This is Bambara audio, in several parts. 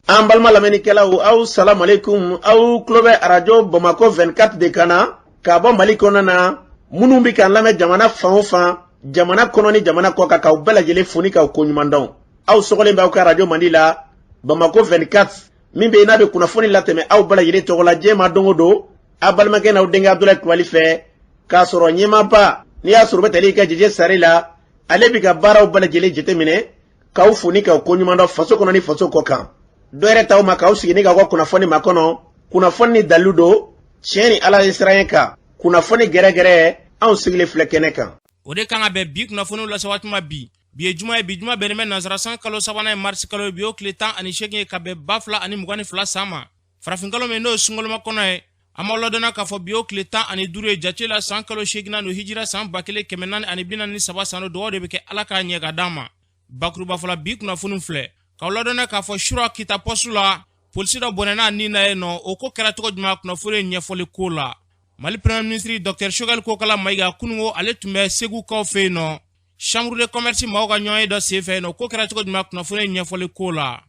An balima lamɛnnikɛlaw, aw salamalekun. Aw tulo bɛ Arajo Bamakɔ 24 de kan na k'a bɔ Mali kɔnɔna na. Minnu bɛ k'an lamɛn jamana fan o fan, jamana kɔnɔ ni jamana kɔ kan, k'aw bɛɛ lajɛlen fo ni k'aw koɲuman dɔn. Aw sɔgɔlen bɛ aw ka arajo mandi la, Bamakɔ 24, min bɛ yen n'a bɛ kunnafoni latɛmɛ aw bɛɛ lajɛlen tɔgɔ la diɲɛ ma don o don, aw balimakɛ n'aw denkɛ Abudulayi Kulubali fɛ, k'a sɔrɔ ɲɛmaaba n'i y'a sɔrɔ u bɛ tali kɛ Jeje Sare la, ale bɛ ka baaraw bɛɛ lajɛlen jateminɛ, k'aw fo ni k'aw koɲuman dɔn faso kɔnɔ ni faso kɔ kan. Dɔ yɛrɛ t'aw ma k'aw sigi ni k'aw ka kunnafoni makɔnɔ, kunnafoni ni dalilu don, tiɲɛ ni Ala ye siran kan, kunnafoni gɛrɛgɛrɛ, anw sigilen filɛ kɛnɛ kan. O de kan ka bɛn bi kunnafoniw lase waati ma bi. Bi ye juma ye, bi juma bɛnnen bɛ nansara san kalo sabanan ye, marisi kalo ye, bi y'o tile 18 ye ka bɛn 2022 san ma, farafinkalo min n'o ye sunkaloma kɔnɔ ye. An b'aw ladɔnna k'a fɔ bi y'o tile 15 ye jate la, san kalo seeginnan don, hijira san 1443 san don. Dugawu de bɛ kɛ Ala k'a ɲɛ ka d'an ma. Bakuruba fɔlɔ, bi kunnafoniw filɛ k'aw ladɔnna k'a fɔ sura Kita pɔsu la, polisi dɔ bɔnɛna ni na yen nɔ. O ko kɛra cogo jumɛn? Kunnafoni ɲɛfɔli ko la, Mali Premier ministre Dr Choguel Kokala Mayiga, kununko ale tun bɛ Segukaw fɛ yen nɔ, chambre de commerce maaw ka ɲɔgɔn ye dɔ senfɛ yen nɔ. Ko kɛra cogo jumɛn? Kunnafoni ɲɛfɔli ko la,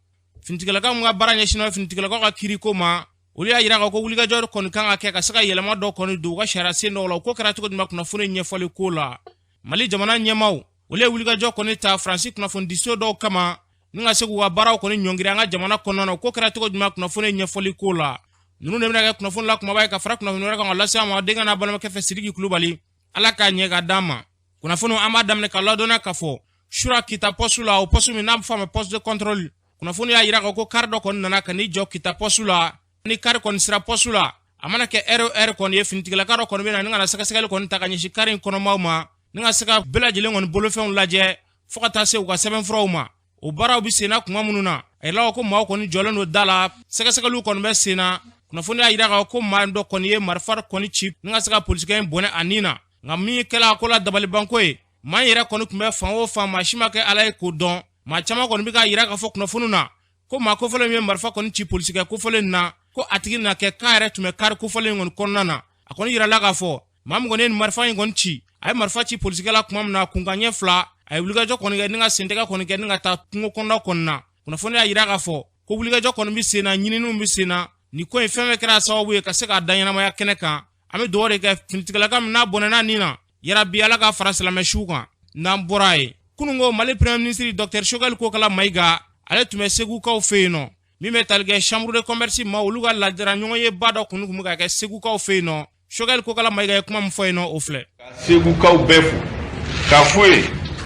finitigilakaw ka baara ɲɛsinnen finitigilakaw ka kiiriko ma, olu y'a jira ko wulikajɔ kɔni kan ka kɛ ka se ka yɛlɛma dɔ kɔni don u ka sariya sen dɔw la. O ko kɛra cogo jumɛn? Kunnafoni ɲɛfɔli ko la, Mali jamana ɲɛmaaw, olu ye wulikajɔ kɔni ta Faransi kunnafonidiso dɔw kama ni ka se k'u ka baaraw kɔni ɲɔngiri an ka jamana kɔnɔna na. O ko kɛra cogo jumɛn? Kunnafoni ɲɛfɔli ko la, ninnu de bɛna kɛ kunnafoni la kumaba ye ka fara kunnafoni wɛrɛ kan ka lase an ma denkɛ n'a balimakɛ fɛ, Sidiki Kulubali. Ala k'a ɲɛ ka d'an ma. Kunnafoniw, an b'a daminɛ ka ladɔnniya k'a fɔ sura Kita pɔsu la, o pɔsu min n'a bɛ fɔ a ma poste de contrôle, kunnafoni y'a jira ko kari dɔ kɔni nana ka n'i jɔ Kita pɔsu la. Ni kari kɔni sera pɔsu la, a mana kɛ ɛri o ɛri kɔni ye, finitigilaka dɔ kɔni bɛ na ni ka na sɛgɛsɛgɛli kɔni ta ka ɲɛsin kari in kɔnɔmaw ma, ni ka se ka bɛɛ lajɛlen kɔni bolofɛnw lajɛ fo ka taa se u ka sɛbɛnfuraw ma. O baaraw bɛ senna kuma minnu na, a yirala ko maaw kɔni jɔlen don da la, sɛgɛsɛgɛliw kɔni bɛ senna. Kunnafoni y'a jira ko maa dɔ kɔni ye marifa kɔni ci ni ka se ka polisikɛ in bɔnɛ a nin na. Nka min kɛla a ko la dabalibanko ye, maa in yɛrɛ kɔni tun bɛ fan o fan, maa si ma kɛ Ala ye k'o dɔn. Maa caman kɔni bɛ k'a jira k'a fɔ kunnafoniw na ko maa kofɔlen min ye marifa kɔni ci polisikɛ kofɔlen in na, ko a tigi na kɛ k'a yɛrɛ tun bɛ kari kofɔlen in kɔni kɔnɔna na. A kɔni yirala k'a fɔ maa min kɔni ye nin marifa in kɔni ci, a ye marifa ci polisikɛ la tuma min na, kunkan ɲɛ fila, a ye wulikajɔ kɔni kɛ ni ka sentɛgɛ kɔni kɛ ni ka taa kungo kɔnɔna kɔni na. Kunnafoni y'a jira k'a fɔ ko wulikajɔ kɔni bɛ sen na, ɲininiw bɛ sen na. Nin ko in, fɛn fɛn kɛra sababu ye ka se k'a da ɲɛnamaya kɛnɛ kan, an bɛ dugawu de kɛ finitigilaka min n'a bɔnɛna nin na, yarabi Ala ka fara silamɛ siw kan. N'an bɔra yen, kununko Mali Premier ministre Dr Choguel Kokala Mayiga, ale tun bɛ Segukaw fɛ yen nɔ, min bɛ tali kɛ chambre de commerce ma, olu ka lajara ɲɔgɔn ye ba dɔ kɔni tun bɛ ka kɛ Segukaw fɛ yen nɔ. Choguel Kokala Mayiga ye kuma min fɔ yen nɔ, o filɛ. Ka Segukaw bɛɛ fo, k'a f'u ye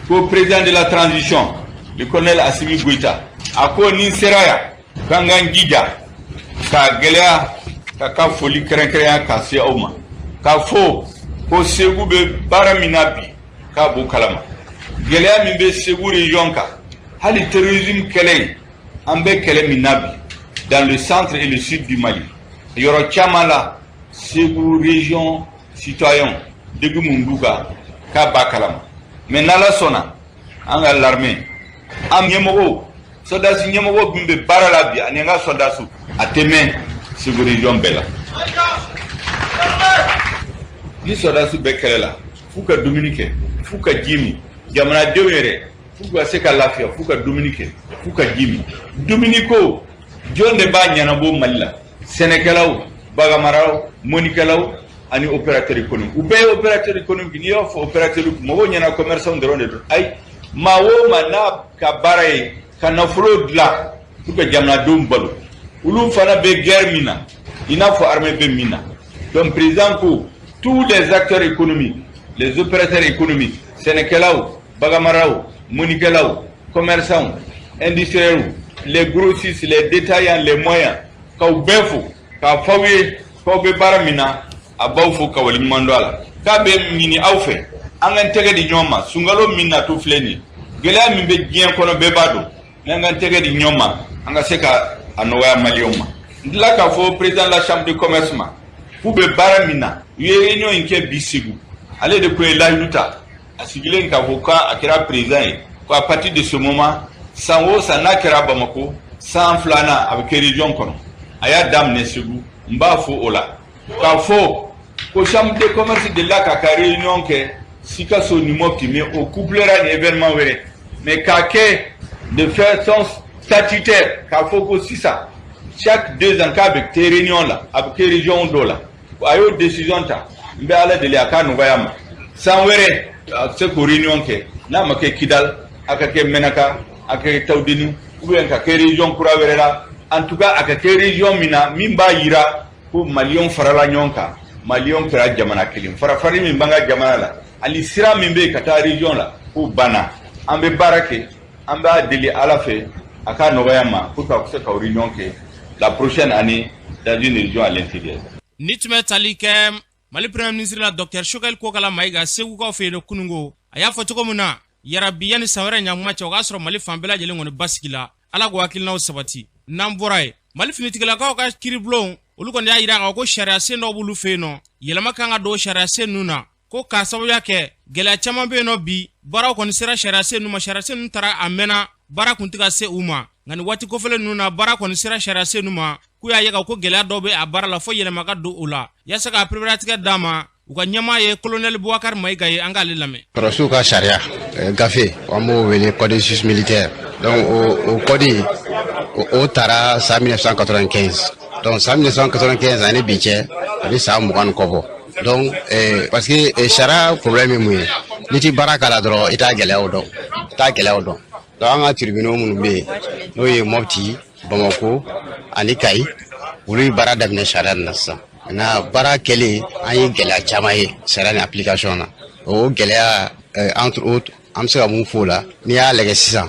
ko président de la transition, le colonel Assimi Goïta, a ko ni n sera yan, k'an k'an jija k'a gɛlɛya ka foli kɛrɛnkɛrɛnya k'a se aw ma, k'a fɔ ko Segu bɛ baara min na bi, k'a b'o kalama, gɛlɛya min bɛ Segu région kan, hali terrorisme kɛlɛ in, an bɛ kɛlɛ min na bi dans le centre et le sud du Mali, yɔrɔ caman la, Segu région citoyen degun mun b'u kan, k'a b'a kalama. Mais n'Ala sɔnna, an ka l'armée, an ɲɛmɔgɔw, sɔrɔdasi ɲɛmɔgɔw min bɛ baara la bi, ani an ka sɔrɔdasiw, a tɛ mɛn Segu région bɛɛ la. Ni sɔrɔdasiw bɛ kɛlɛ la, f'u ka dumuni kɛ, f'u ka ji min. Jamanadenw yɛrɛ, f'u ka se ka lafiya, f'u ka dumuni kɛ, f'u ka ji min. Dumuni ko, jɔn de b'a ɲɛnabɔ Mali la? Sɛnɛkɛlaw, baganmaraw, mɔnikɛlaw ani opérateur économique. U bɛɛ ye opérateur économique. N'i y'a fɔ opérateur, mɔgɔw ɲɛna commerçant dɔrɔn de don. Ayi, maa o maa n'a ka baara ye ka nafolo dilan pour que jamanadenw balo, olu fana bɛ guerre min na, i n'a fɔ armée bɛ min na. Donc président ko tous les acteurs économiques, les opérateurs économiques, sɛnɛkɛlaw, baganmaraw, mɔnikɛlaw, commerçants, industriels, les grossistes, les détaillants, les moyens, k'aw bɛɛ fo, k'a fɔ aw ye k'aw bɛ baara min na, a b'aw fo ka waleɲuman dɔn a la, k'a bɛ ɲini aw fɛ an k'an tɛgɛ di ɲɔgɔn ma. Sunkalo min natɔ filɛ nin ye, gɛlɛya min bɛ diɲɛ kɔnɔ, bɛɛ b'a dɔn, n'an k'an tɛgɛ di ɲɔgɔn ma, an ka se ka a nɔgɔya Maliyɛnw ma. N tila k'a fɔ président de la chambre de commerce ma k'u bɛ baara min na. U ye réunion in kɛ bi Segu, ale de ko ye layidu ta a sigilen k'a fɔ k'a kɛra président ye, ko à partir de ce moment, san o san n'a kɛra Bamako, san filanan a bɛ kɛ région kɔnɔ. A y'a daminɛ Segu, n b'a fɔ o la k'a fɔ ko chambre de commerce delila k'a ka réunion kɛ Sikaso ni Mopti, mais o couplera ni événement wɛrɛ, mais k'a kɛ de façon Statutaire k'a fɔ ko sisan chaque 2 ans k'a bɛ kɛ réunion la, a bɛ kɛ région dɔ la, a y'o décision ta. N bɛ Ala deli a k'a nɔgɔya ma, san wɛrɛ a bɛ se k'o réunion kɛ. N'a ma kɛ Kidal, a ka kɛ Menaka, a ka kɛ Tawudeni ou bien ka kɛ région kura wɛrɛ la. En tout cas, a ka kɛ région min na, min b'a yira ko Maliyɛnw farala ɲɔgɔn kan, Maliyɛnw kɛra jamana kelen. Farafari min b'an ka jamana la ani sira min bɛ yen ka taa région la, k'o banna. An bɛ baara kɛ, an b'a deli Ala fɛ a k'a nɔgɔya ma pour ka se ka réunion kɛ la prochaine année dans une région à l'intérieur. Ni tun bɛ tali kɛ Mali Premier ministre la, Docteur Choguel Kokala Mayiga, Segukaw fɛ yen kunungo, a y'a fɔ cogo min na, yarabi yanni san wɛrɛ ɲakuma cɛ, o k'a sɔrɔ Mali fan bɛɛ lajɛlen kɔni basigi la. Ala k'o hakilinaw sabati. N'an bɔra yen, Mali finitigilakaw ka kiiribulon, olu kɔni y'a yira k'a ko sariya sen dɔw b'olu fɛ yen nɔ, yɛlɛma kan ka don sariya sen ninnu na, ko k'a sababuya kɛ gɛlɛya caman bɛ yen nɔ. Bi baaraw kɔni sera sariya sen ninnu ma. Sariya sen ninnu taara a mɛnna, baara kun tɛ ka se u ma, nka nin waati kofɔlen ninnu na, baara kɔni sera sariya sen ninnu ma. K'u y'a ye ko gɛlɛya dɔw bɛ a baara la, fo yɛlɛma ka don o la yaasa k'a pereperelatigɛ d'a ma. U ka ɲɛmaa ye Kolonɛli Bubakari Mayiga ye, an k'ale lamɛn. Sɔrɔsiw ka sariya gafe, an b'o wele code de justice militaire. Donc o code o taara san 1995. Donc san 1995 ani bi cɛ, a bɛ san 20 ni kɔ bɔ. Donc parce que sariya problème ye mun ye? N'i ti baara k'a la dɔrɔn, i t'a gɛlɛyaw dɔn, i t'a gɛlɛyaw dɔn. Donc an ka tribunaux minnu bɛ yen, n'o ye Mopti, Bamako ani Kayi, olu ye baara daminɛ sariya nin na sisan. Maintenant, baara kɛlen, an ye gɛlɛya caman ye sariya ni application na. O gɛlɛya, entre autres, an bɛ se ka mun f'o la? N'i y'a lajɛ sisan,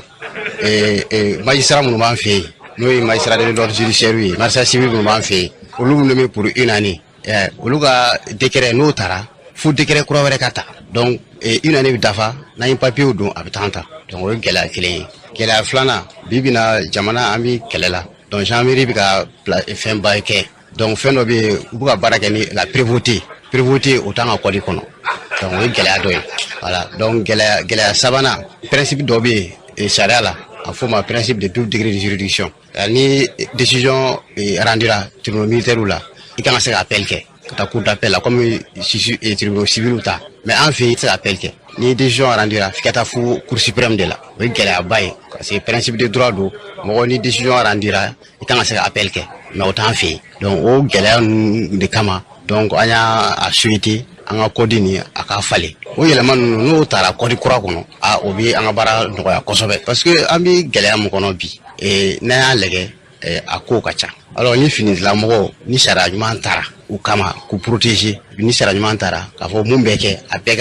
magistrat minnu b'an fɛ yen, n'o ye magistrat de l'ordre judiciaire ye, magistrat civil minnu b'an fɛ yen, olu minnu bɛ pour une année, olu ka décret n'o taara, fo décret kura wɛrɛ ka ta. Donc une année bɛ dafa, n'an ye papier don, a bɛ temps ta. Donc o ye gɛlɛya kelen ye. Gɛlɛya filanan, bi bi na, jamana an bɛ kɛlɛ la. Donc gendarmerie bɛ ka fɛnba kɛ. Donc fɛn dɔ bɛ yen, u bɛ ka baara kɛ ni la prévôté. Prévôté, o t'an ka code kɔnɔ. Donc o ye gɛlɛya dɔ ye, voilà. Donc gɛlɛya sabanan, principe dɔ bɛ yen sariya la, a fɔ o ma principe de double degré de juridiction. Ni décision rendira tribunal militaire la, i kan ka se ka appel kɛ ka taa cour d'appel la, comme tribunal civil ta. Mais an fɛ yen, i tɛ se ka appel kɛ. Ni décision rendira, f'i ka taa fo Cour suprême de la. O ye gɛlɛyaba ye, parce que principe de droit don. Mɔgɔ, ni décision rendira, i kan ka se ka appel kɛ, mais o t'an fɛ yen. Donc o gɛlɛya ninnu de kama, donc an y'a a souhaité an ka code nin a ka falen. O yɛlɛma ninnu, n'o taara code kura kɔnɔ, a o bɛ an ka baara nɔgɔya kosɛbɛ, parce que an bɛ gɛlɛya min kɔnɔ bi, n'an y'a lajɛ, a kow ka ca. Alors ni finitigilamɔgɔw, ni sariya ɲuman taara u kama k'u protéger, ni sariya ɲuman taara k'a fɔ mun bɛ kɛ, a bɛɛ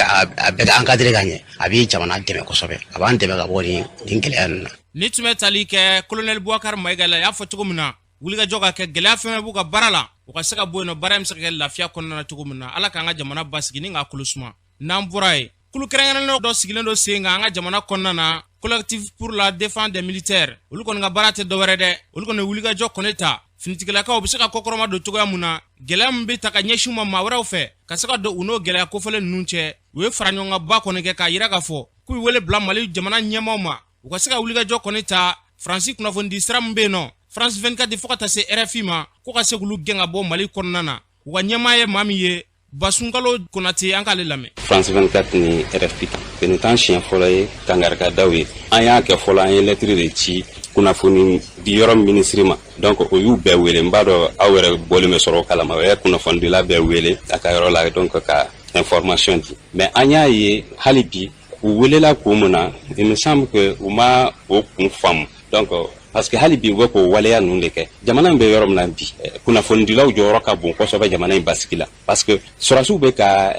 ka encadrer ka ɲɛ, a bɛ jamana dɛmɛ kosɛbɛ, a b'an dɛmɛ ka bɔ nin gɛlɛya ninnu na. Ni tun bɛ tali kɛ Kolonɛli Bubakari Mayiga la, a y'a fɔ cogo min na, wulikajɔ ka kɛ, gɛlɛya fɛn fɛn b'u ka baara la, u ka se ka bɔ yen nɔ, baara in bɛ se ka kɛ lafiya kɔnɔna na cogo min na. Ala k'an ka jamana basigi ni k'a kolo suma. N'an bɔra yen, kulu kɛrɛnkɛrɛnnen dɔ sigilen don sen kan an ka jamana kɔnɔna na, Collectif pour la défense des militaires. Olu kɔni ka baara tɛ dɔwɛrɛ dɛ, olu kɔni wulikajɔ kɔni ta finitigilakaw bɛ se ka kɔkɔrɔma don cogoya mun na, gɛlɛya min bɛ ta ka ɲɛsin u ma maa wɛrɛw fɛ, ka se ka don u n'o gɛlɛya kofɔlen ninnu cɛ. U ye fara ɲɔgɔnkanba kɔni kɛ k'a yira k'a fɔ k'u ye wele bila Mali jamana ɲɛmaaw ma, u ka se ka wulikajɔ kɔni ta Faransi kunnafonidi sira min bɛ yen nɔ, France 24, fo ka taa se RFI ma, ko ka se k'olu gɛn ka bɔ Mali kɔnɔna na. U ka ɲɛmaa ye maa min ye, Basunkalo Konate, an k'ale lamɛn. France 24 ni RFI, nin t'an siɲɛ fɔlɔ ye kangarikadaw ye. An y'a kɛ fɔlɔ, an ye lɛtiri de ci kunnafoni di yɔrɔ minisiri ma. Donc o y'u bɛɛ wele. N b'a dɔn aw yɛrɛ bɔlen bɛ sɔrɔ o kalama. O ye kunnafonidila bɛɛ wele a ka yɔrɔ la, donc ka information di. Mais an y'a ye hali bi, u welela kun mun na, il me semble que u ma o kun faamu. Donc parce que hali bi, u bɛ k'o waleya ninnu de kɛ. Jamana in bɛ yɔrɔ min na bi, kunnafonidilaw jɔyɔrɔ ka bon kosɛbɛ jamana in basigi la, parce que sɔrɔsiw bɛ ka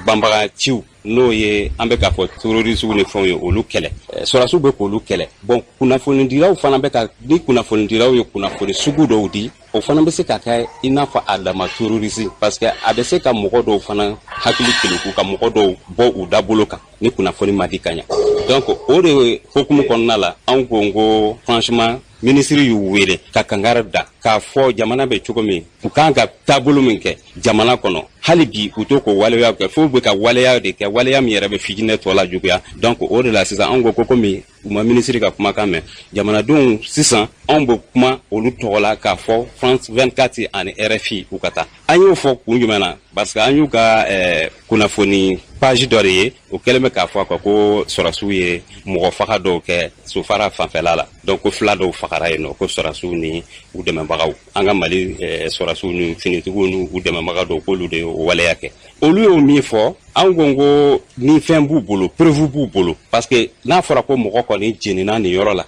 banbagaciw, n'o ye an bɛ k'a fɔ terroristew ni fɛnw ye, olu kɛlɛ. Sɔrɔsiw bɛ k'olu kɛlɛ. Bon, kunnafonidilaw fana bɛ ka, ni kunnafonidilaw ye kunnafoni sugu dɔw di, o fana bɛ se ka kɛ i n'a fɔ a dama terroriste, parce que a bɛ se ka mɔgɔ dɔw fana hakili keleku, ka mɔgɔ dɔw bɔ u dabolo kan ni kunnafoni ma di ka ɲa. Donc o de hukumu kɔnɔna la, anw ko n ko franchement, minisiri y'u wele ka kangari da k'a fɔ jamana bɛ cogo min, u kan ka taabolo min kɛ jamana kɔnɔ. Hali bi, u to k'o waleya kɛ, fo bɛ ka waleya de kɛ, waleya min yɛrɛ bɛ fitinɛ tɔ la juguya. Donc o de la sisan, anw ko komi u ma minisiri ka kumakan mɛn, jamanadenw sisan, anw bɛ kuma olu tɔgɔ la k'a fɔ France 24 ani RFI, u ka taa. An y'o fɔ kun jumɛn na? Parce que an y'u ka kunnafoni page dɔ de ye, o kɛlen bɛ k'a fɔ quoi ko sɔrɔsiw ye mɔgɔ faga dɔw kɛ Sofara fanfɛla la. Donc ko fila dɔw fagara yen nɔ, ko sɔrɔsiw ni u dɛmɛbagaw, an ka Mali sɔrɔsiw ni finitigiw ni u dɛmɛbaga dɔw, k'olu de y'o waleya kɛ. Olu y'o min fɔ, anw ko ko ni fɛn b'u bolo, preuve b'u bolo, parce que n'a fɔra ko mɔgɔ kɔni jenina nin yɔrɔ la,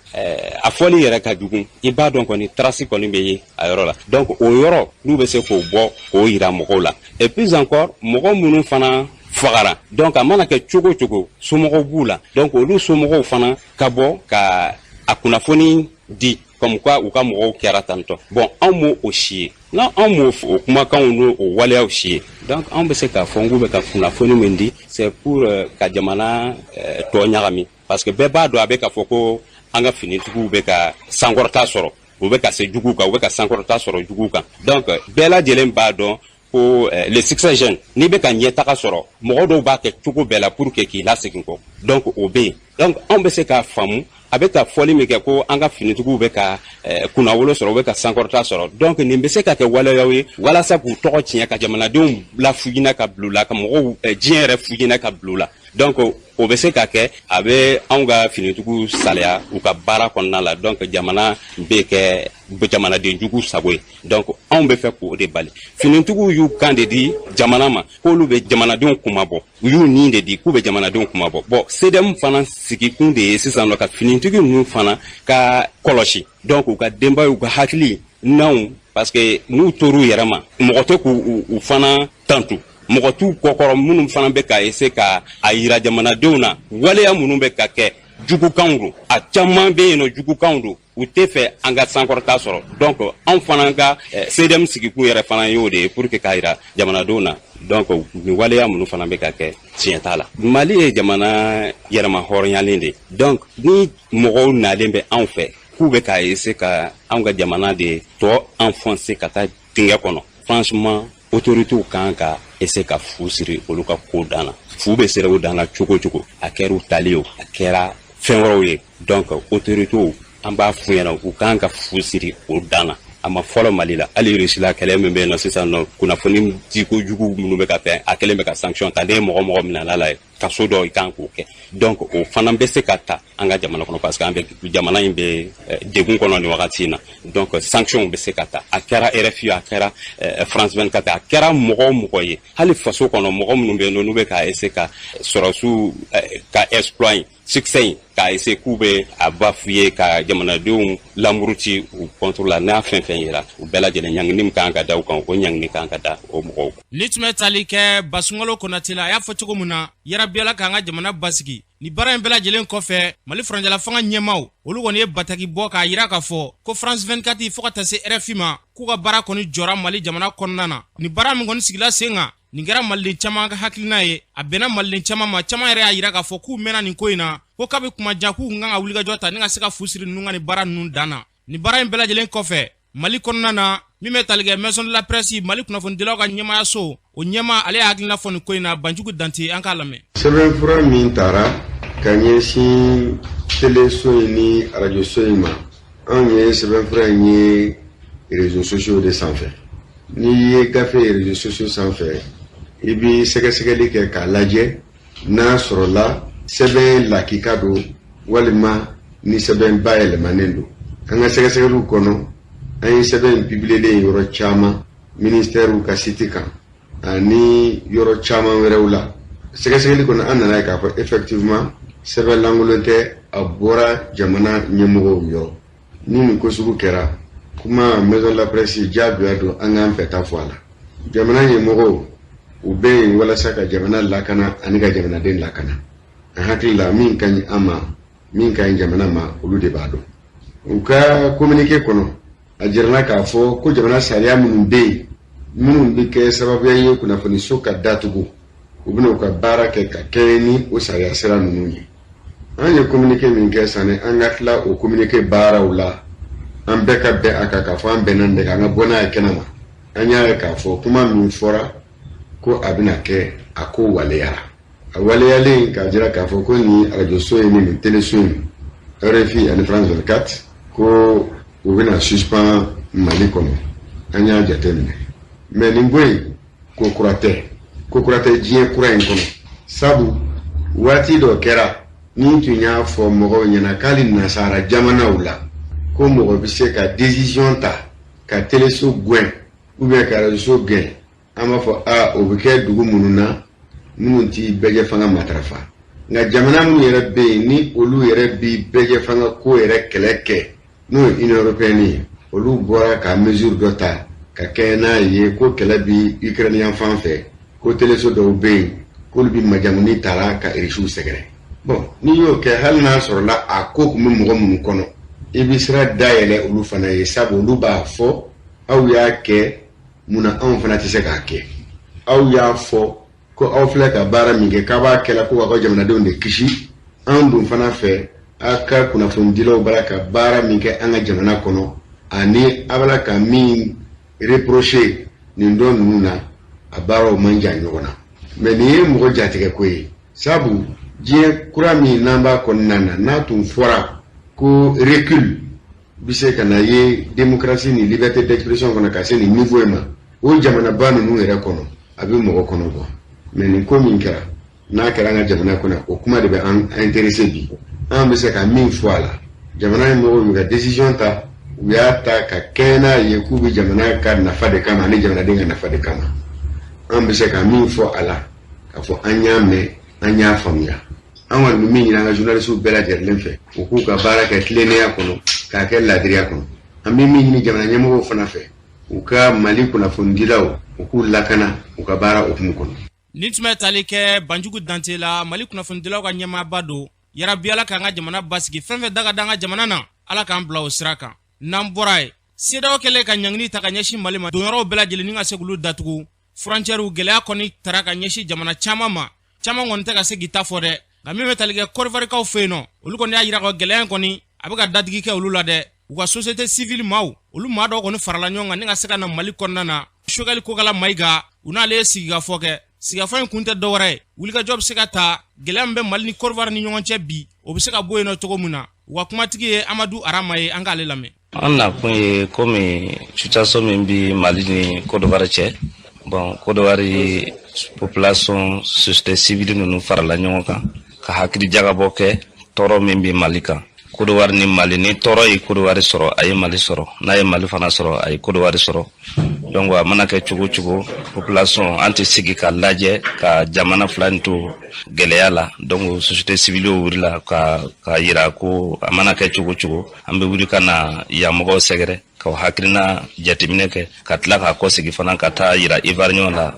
a fɔli yɛrɛ ka jugu, i b'a dɔn kɔni trace kɔni bɛ ye a yɔrɔ la. Donc o yɔrɔ, n'u bɛ se k'o bɔ k'o yira mɔgɔw la. Et puis encore, mɔgɔ minnu fana fagara, donc a mana kɛ cogo o cogo, somɔgɔw b'u la. Donc olu somɔgɔw fana ka bɔ ka a kunnafoni di comme quoi u ka mɔgɔw kɛra tantɔ. Bon, anw m'o o si ye, n'an anw m'o o kumakanw n'o o waleyaw si ye. Donc anw bɛ se k'a fɔ n k'u bɛ ka kunnafoni min di, c'est pour ka jamana tɔ ɲagami, parce que bɛɛ b'a dɔn a bɛ ka fɔ ko an ka finitigiw bɛ ka sankɔrɔta sɔrɔ, u bɛ ka se juguw kan, u bɛ ka sankɔrɔta sɔrɔ juguw kan. Donc bɛɛ lajɛlen b'a dɔn ko le succès gêne. N'i bɛ ka ɲɛtaga sɔrɔ, mɔgɔ dɔw b'a kɛ cogo bɛɛ la pour que k'i lasegin kɔ. Donc o bɛ yen. Donc anw bɛ se k'a faamu a bɛ ka fɔli min kɛ ko an ka finitigiw bɛ ka kunnawolo sɔrɔ, u bɛ ka sankɔrɔta sɔrɔ. Donc nin bɛ se ka kɛ waleyaw ye walasa k'u tɔgɔ tiɲɛ, ka jamanadenw lafujinɛ ka bila u la, ka mɔgɔw diɲɛ yɛrɛ fujinɛ ka bila u la. Donc o bɛ se ka kɛ a bɛ anw ka finitigiw saliya u ka baara kɔnɔna la. Donc jamana bɛ kɛ jamanaden jugu sago ye. Donc anw bɛ fɛ k'o de bali. Finitigiw y'u kan de di jamana ma k'olu bɛ jamanadenw kumabɔ, u y'u nin de di k'u bɛ jamanadenw kumabɔ. Bon, CDM fana sigikun de ye sisan nɔ ka finitigi ninnu fana ka kɔlɔsi, donc u ka denbayaw ka hakili n'anw, parce que n'u tor'u yɛrɛ ma, mɔgɔ tɛ k'u u fana tantu, mɔgɔ t'u kɔkɔrɔ minnu fana bɛ ka essayer ka a yira jamanadenw na waleya minnu bɛ ka kɛ jugukanw don. A caman bɛ yen nɔ, jugukanw don, u tɛ fɛ an ka sankɔrɔta sɔrɔ. Donc anw fana ka CDM sigikun yɛrɛ fana y'o de ye pour que k'a yira jamanadenw na. Donc nin waleya minnu fana bɛ ka kɛ, tiɲɛ t'a la. Mali ye jamana yɛrɛma hɔrɔnyalen de ye. Donc ni mɔgɔw nalen bɛ anw fɛ k'u bɛ ka essayer ka anw ka jamana de tɔ enfoncer ka taa dingɛ kɔnɔ, franchement, autorités kan ka essayer ka fu siri olu ka ko dan na. Fu bɛ siri o dan na cogo o cogo, a kɛra u tali ye o, a kɛra fɛn wɛrɛw ye. Donc autorités, an b'a f'u ɲɛna, u kan ka fu siri o dan na. A ma fɔlɔ Mali la, hali Russie la, kɛlɛ min bɛ yen nɔ sisan nɔ, kunnafoni diko jugu minnu bɛ ka fɛn, a kɛlen bɛ ka sanction ta. Ne ye mɔgɔ mɔgɔ minɛ la ye kaso dɔ, i kan k'o kɛ. Donc o fana bɛ se ka ta an ka jamana kɔnɔ, parce que an bɛ jamana in bɛ degun kɔnɔ nin wagati in na. Donc sanction bɛ se ka ta, a kɛra RFI, a kɛra France 24, a kɛra mɔgɔ o mɔgɔ ye, hali faso kɔnɔ mɔgɔ minnu bɛ yen nɔ, n'u bɛ ka essayer ka sɔrɔsiw ka exploit in, succès in, k'a essayer k'u bɛ a bafouer, ka jamanadenw lamuruti u contre la, n'a fɛn fɛn yera, u bɛɛ lajɛlen, ɲangini min kan ka da u kan, o ɲangini kan ka da o mɔgɔw kan. Ni tun bɛ tali kɛ Basunkalo Konate la, a y'a fɔ cogo min na, yarabi Ala k'an ka jamana basigi. Ni baara in bɛɛ lajɛlen kɔfɛ, Mali furancɛla fanga ɲɛmaw, olu kɔni ye bataki bɔ k'a yira k'a fɔ ko France 24 fo ka taa se RFI ma, k'u ka baara kɔni jɔra Mali jamana kɔnɔna na. Ni baara min kɔni sigila sen kan, nin kɛra maliden caman ka hakilina ye, a bɛnna maliden caman ma. Caman yɛrɛ y'a yira k'a fɔ k'u mɛnna nin ko in na, ko kabi kuma jan k'u kan ka wulikajɔ ta ni ka se ka fu siri ninnu ka nin baara ninnu dan na. Nin baara in bɛɛ lajɛlen kɔfɛ, Mali kɔnɔna na, min bɛ tali kɛ Maison de la Presse, Mali kunnafonidilaw ka ɲɛmayaso, o ɲɛma, ale y'a hakilina fɔ nin ko in na. Banjugu Dante, an k'a lamɛn. Sɛbɛnfura min tara ka ɲɛsin teleso in ni arajoso in ma, anw ye sɛbɛnfura in ye réseaux sociaux de sanfɛ. N'i ye gafe ye réseaux sociaux sanfɛ, i bi sɛgɛsɛgɛli kɛ k'a lajɛ n'a sɔrɔla sɛbɛn lakika don walima ni sɛbɛn bayɛlɛmanen don. An ka sɛgɛsɛgɛliw kɔnɔ, an ye sɛbɛn in publielen yɔrɔ caman, ministère ka site kan ani yɔrɔ caman wɛrɛw la. Sɛgɛsɛgɛli kɔnɔ, an nana ye k'a fɔ effectivement sɛbɛn lankolon tɛ, a bɔra jamana ɲɛmɔgɔw yɔrɔ. Ni nin ko sugu kɛra, kuma Maison de la Presse diyagoya don an k'an fɛta fɔ a la. Jamana ɲɛmɔgɔw, u bɛ yen walasa ka jamana lakana ani ka jamanaden lakana. An hakili la, min ka ɲi an ma, min ka ɲi jamana ma, olu de b'a dɔn. U ka communiqué kɔnɔ, a jirana k'a fɔ ko jamana sariya minnu bɛ yen, minnu bɛ kɛ sababuya ye kunnafoniso ka datugu, u bɛna u ka baara kɛ ka kɛɲɛ ni o sariya sira ninnu ye. An ye communiqué min kɛ, sani an ka tila o communiqué baaraw la, an bɛɛ ka bɛn a kan k'a fɔ an bɛnna nin de kan, an ka bɔ n'a ye kɛnɛ ma. An y'a ye k'a fɔ kuma min fɔra ko a bɛna kɛ, a ko waleyara. A waleyalen k'a jira k'a fɔ ko nin arajoso in ni nin teleso in, RFI ani France 24, ko u bɛna suspend Mali kɔnɔ, an y'a jateminɛ. Mais nin ko in, ko kura tɛ, ko kura tɛ diɲɛ kura in kɔnɔ. Sabu waati dɔ kɛra ni tun y'a fɔ mɔgɔw ɲɛna k'ale nasara jamanaw la ko mɔgɔ bɛ se ka décision ta ka teleso gɛn ou bien ka arajoso gɛn, an b'a fɔ a o bɛ kɛ dugu minnu na minnu ti bɛɛjɛ fanga matarafa. Nka jamana minnu yɛrɛ bɛ yen ni olu yɛrɛ bi bɛɛjɛ fanga ko yɛrɛ kɛlɛ kɛ, n'o ye Union européenne ye, olu bɔra ka mesure dɔ ta ka kɛɲɛ n'a ye ko kɛlɛ bi Ukraine yan fan fɛ, ko teleso dɔw bɛ yen k'olu bi majamuni tara ka irisiw sɛgɛrɛ. Bon, n'i y'o kɛ, hali n'a sɔrɔla a ko tun bɛ mɔgɔ minnu kɔnɔ, i bɛ sira dayɛlɛ olu fana ye, sabu olu b'a fɔ aw y'a kɛ munna anw fana tɛ se k'a kɛ. Aw y'a fɔ ko aw filɛ ka baara min kɛ, k'a b'a kɛla ko k'aw ka jamanadenw de kisi, anw dun fana fɛ aw ka kunnafonidilaw b'a ka baara min kɛ an ka jamana kɔnɔ, ani a b'a ka min reprocher nin dɔ ninnu na, a baaraw man jan ɲɔgɔn na. Mais nin ye mɔgɔ jatigɛ ko ye, sabu diɲɛ kura min n'an b'a kɔnɔna na, n'a tun fɔra ko recul bɛ se ka na ye démocratie ni liberté d'expression kɔnɔ ka se nin niveau in ma o jamanaba ninnu yɛrɛ kɔnɔ, a bɛ mɔgɔ kɔnɔ bɔ. Mais nin ko min kɛra, n'a kɛra an ka jamana kɔnɔ, o kuma de bɛ an intéressé bi. An bɛ se ka min fɔ a la, jamana ɲɛmɔgɔw y'u ka décision ta, u y'a ta ka kɛɲɛ n'a ye k'u bɛ jamana ka nafa de kama ani jamanaden ka nafa de kama. An bɛ se ka min fɔ a la, k'a fɔ an y'a mɛn, an y'a faamuya. An kɔni bɛ min ɲini an ka journalistes bɛɛ lajɛlen fɛ, u k'u ka baara kɛ tilennenya kɔnɔ, k'a kɛ laadiriya kɔnɔ. An bɛ min ɲini jamana ɲɛmɔgɔw fana fɛ, u ka Mali kunnafonidilaw, u k'u lakana u ka baara hukumu kɔnɔ. Nin tun bɛ tali kɛ Banjugu Dante la, Mali kunnafonidilaw ka ɲɛmaaba don. Yarabi, Ala k'an ka jamana basigi. Fɛn fɛn da ka da an ka jamana na, Ala k'an bila o sira kan. N'an bɔra yen, CEDEAO kɛlen ka ɲangini ta ka ɲɛsin Mali ma, donyɔrɔw bɛɛ lajɛlen ni ka se k'olu datugu, frontières gɛlɛya kɔni tara ka ɲɛsin jamana caman ma. Caman kɔni tɛ ka se k'i ta fɔ dɛ, nka min bɛ tali kɛ Kɔdiwarikaw fɛ yen nɔ, olu kɔni y'a yira ko gɛlɛya in kɔni a bɛ ka dadigi kɛ olu la dɛ. U ka société civile maaw, olu maa dɔw kɔni farala ɲɔgɔn kan ni ka se ka na Mali kɔnɔna na. Choguel Kokalla Maïga, u n'ale ye sigikafɔ kɛ. Sigikafɔ in kun tɛ dɔwɛrɛ ye, wulikajɔ bɛ se ka ta gɛlɛya min bɛ Mali ni Kɔdiwari ni ɲɔgɔn cɛ bi, o bɛ se ka bɔ yen nɔ cogo min na. U ka kumatigi ye Amadu Arama ye, an k'ale lamɛn. An nakun ye komi situation min bi Mali ni Côte d'Ivoire cɛ. Bon, Côte d'Ivoire population, société civile ninnu farala ɲɔgɔn kan ka hakili jagabɔ kɛ tɔɔrɔ min bi Mali kan. Côte d'Ivoire ni Mali, ni tɔɔrɔ ye Côte d'Ivoire sɔrɔ, a ye Mali sɔrɔ, n'a ye Mali fana sɔrɔ, a ye Côte d'Ivoire sɔrɔ. Donc a mana kɛ cogo cogo, population an tɛ sigi ka lajɛ ka jamana fila in to gɛlɛya la. Donc société civile wulila ka yira ko a mana kɛ cogo cogo, an bɛ wuli ka na yan mɔgɔw sɛgɛrɛ ka hakilina jateminɛ kɛ, ka tila k'a kɔsegi fana ka taa yira Ivoirien la,